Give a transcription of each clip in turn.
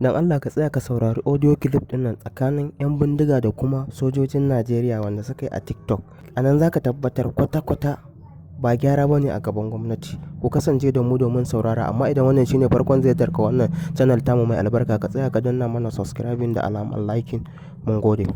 Don Allah ka tsaya ka saurari audio clip ɗin nan tsakanin 'yan bindiga da kuma sojojin Najeriya wanda suka yi a TikTok. A nan za ka tabbatar kwata-kwata ba gyara ba ne a gaban gwamnati. Ku kasance da mu domin saurara, amma idan wannan shine farkon ziyartar ka wannan channel tamu mai albarka, ka tsaya ka danna mana subscribing da alamar liking. Mun gode.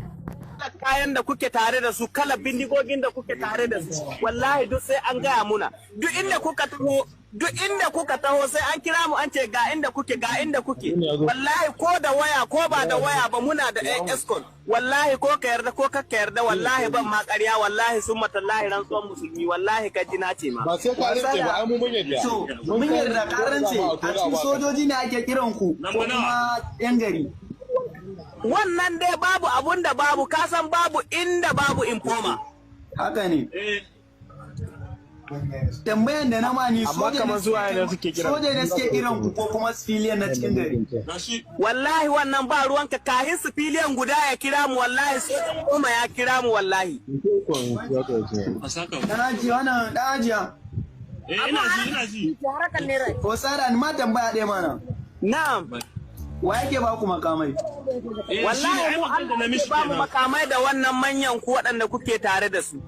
Kayan da kuke tare da su, kala bindigogin da kuke tare da su, wallahi duk sai an gaya muna. Duk inda kuka taho, duk inda kuka taho, sai an kira mu an ce ga inda kuke, ga inda kuke. Wallahi ko da waya ko ba da waya ba, muna da ɗan escort. Wallahi ko ka yarda ko ka yarda, wallahi ban ma ƙarya, wallahi summa tallahi, rantsuwan musulmi, wallahi ka ji na ce ma. Ba sai ka rantse ba, ai mu mun yarda. So, mun yarda ka rantse. A cikin sojoji ne ake kiran ku ko kuma yan gari? Wannan dai babu abun da babu, kasan babu inda babu informer. Haka ne. Tambayan da na mani, soja ne suke kiran soja ne suke kiran ku ko kuma civilian na cikin gari? Wallahi wannan ba ruwanka. Kahin civilian guda ya kira mu, wallahi soja 10 ya kira mu, wallahi. Dan ajiya, wannan dan ajiya. Eh, ina ji, ina ji. Ko tsara ni ma tambaya ɗaya mana. Na'am. Wa yake ba ku makamai? Wallahi mu Allah ke ba mu makamai da wannan manyan ku waɗanda kuke tare da su.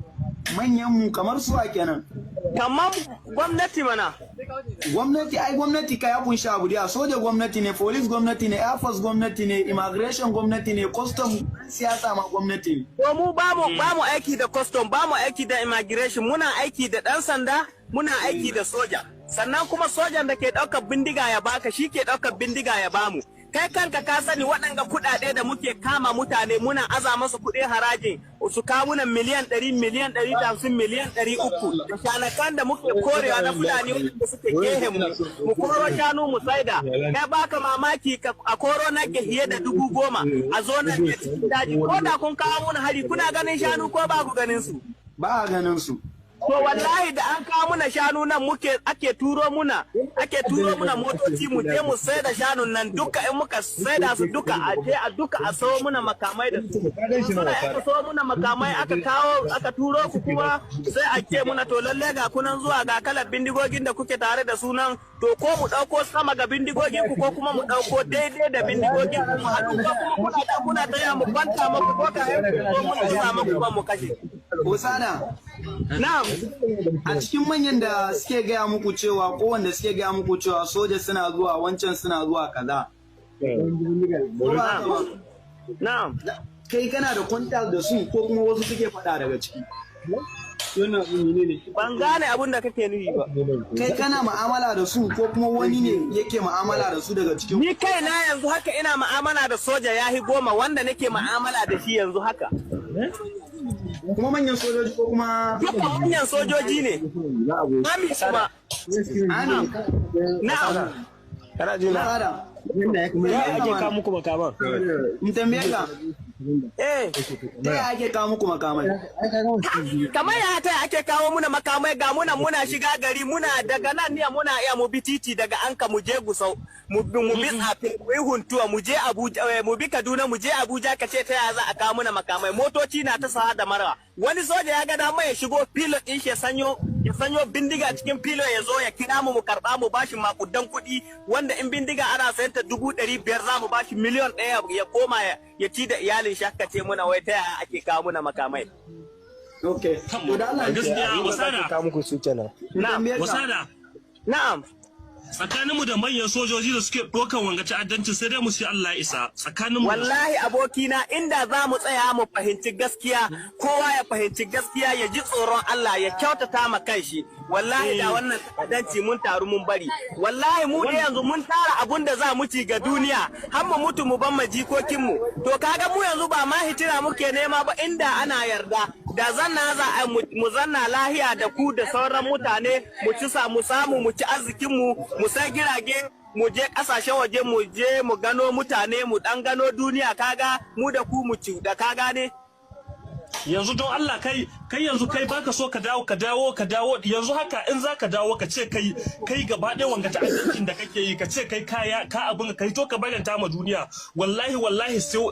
Manyan mu kamar su a kenan? Kamar gwamnati mana. Gwamnati, ai gwamnati ka ya kunshi abu da soja gwamnati ne, police gwamnati ne, air force gwamnati ne, immigration gwamnati ne, custom siyasa ma gwamnati ne. To mu ba mu aiki da custom, ba mu aiki da immigration, muna aiki da ɗan sanda, muna aiki da soja. Sannan kuma sojan da ke ɗaukar bindiga ya baka, shi ke ɗaukar bindiga ya bamu. Kai kanka ka sani, waɗanga kuɗaɗe da muke kama mutane muna aza masu kuɗin harajin su kawo muna miliyan 100, miliyan 150, miliyan 300, da shanakan da muke korewa na Fulani waɗanda suke gehe mu, mu koro shanu mu saida. Kai baka mamaki a koro na ke fiye da 10,000 a zo nan ke cikin daji. Ko da kun kawo muna hari, kuna ganin shanu ko ba ku ganin su? Ba a ganin su. To wallahi da an kawo muna shanu nan muke ake turo muna motoci, mu je mu sai da shanun nan duka. In muka saida su duka, a je a duka a sayo muna makamai da su. Suna aka sayo muna makamai, aka kawo, aka turo ku kuma, sai a ce muna to lalle ga kunan zuwa, ga kalar bindigogin da kuke tare da sunan. To ko mu dauko sama ga bindigogin ku, ko kuma mu dauko daidai da bindigogin ku mu haɗu, ko kuma kuna taya mu kwanta muku, ko ka ko muna sa muku ban mu kashe. Osana, Na'am. a cikin manyan da suke gaya muku cewa, ko wanda suke gaya muku cewa soja suna zuwa, wancan suna zuwa kaza. Ko ba haka ba? Na'am. Kai kana da contact da su ko kuma wasu suke faɗa daga ciki? Ban gane abin da kake nufi ba. Kai kana mu'amala da su ko kuma wani ne yake mu'amala da su daga cikin? Ni kaina yanzu haka ina mu'amala da soja yahi 10 wanda nake mu'amala da shi yanzu haka. Kuma manyan sojoji ko kuma? Duka manyan sojoji ne. Army kuma. Army? Na'am. Kana ji na? Osana, Ya ake kawo muku makaman? in tambaye ka, Eh, ta yaya ake kawo muku makamai? Kamar ya ta ake kawo muna makamai? Ga muna muna shiga gari, muna daga nan ne muna iya mu bi titi daga Anka mu je Gusau, mu bi Tsafe, mu yi Huntuwa, mu je Abuja, mu bi Kaduna, mu je Abuja. Ka ce ta yaya za a kawo muna makamai? Motoci na ta Safa da Marwa. Wani soja ya ga dama ya shigo pilot din shi, ya sanyo bindiga cikin pilot, ya zo ya kira mu, mu karba, mu bashi makudan kuɗi, wanda in bindiga ana sayan ta 500,000, za mu bashi miliyan 1 ya koma ya ci da iyalin shi. Haka ce muna wai ta yaya ake kawo muna makamai? Okay. To da Allah Gaskiya Wasada, Ka muku su kenan. in tambaye ka. Wasada, Na'am. tsakaninmu da manyan sojoji da suke ɗaukan wanga ta'addanci, sai dai mu ce Allah ya isa tsakaninmu da su. Wallahi abokina, inda za mu tsaya mu fahimci gaskiya, kowa ya fahimci gaskiya, ya ji tsoron Allah, ya kyautata ma kanshi, wallahi da wannan ta'addanci mun taru mun bari. Wallahi mu da yanzu mun tara abun da za mu ci ga duniya har mu mutu mu ban ma jikokinmu. To kaga mu yanzu ba ma hitina muke nema ba. Inda ana yarda da zanna za a mu zanna lahiya da ku da sauran mutane, mu ci mu samu mu ci arzikinmu, mu sai girage, mu je kasashen waje, mu je mu gano mutane, mu dan gano duniya, kaga mu da ku mu ci da, ka gane? Yanzu don Allah, kai yanzu kai baka so ka dawo, ka dawo, ka dawo yanzu haka. In za ka dawo, ka ce kai gaba ɗaya wanga ta'addancin da kake yi, ka ce kai kaya ka abin ka to ka bayyanta ma duniya, wallahi wallahi sai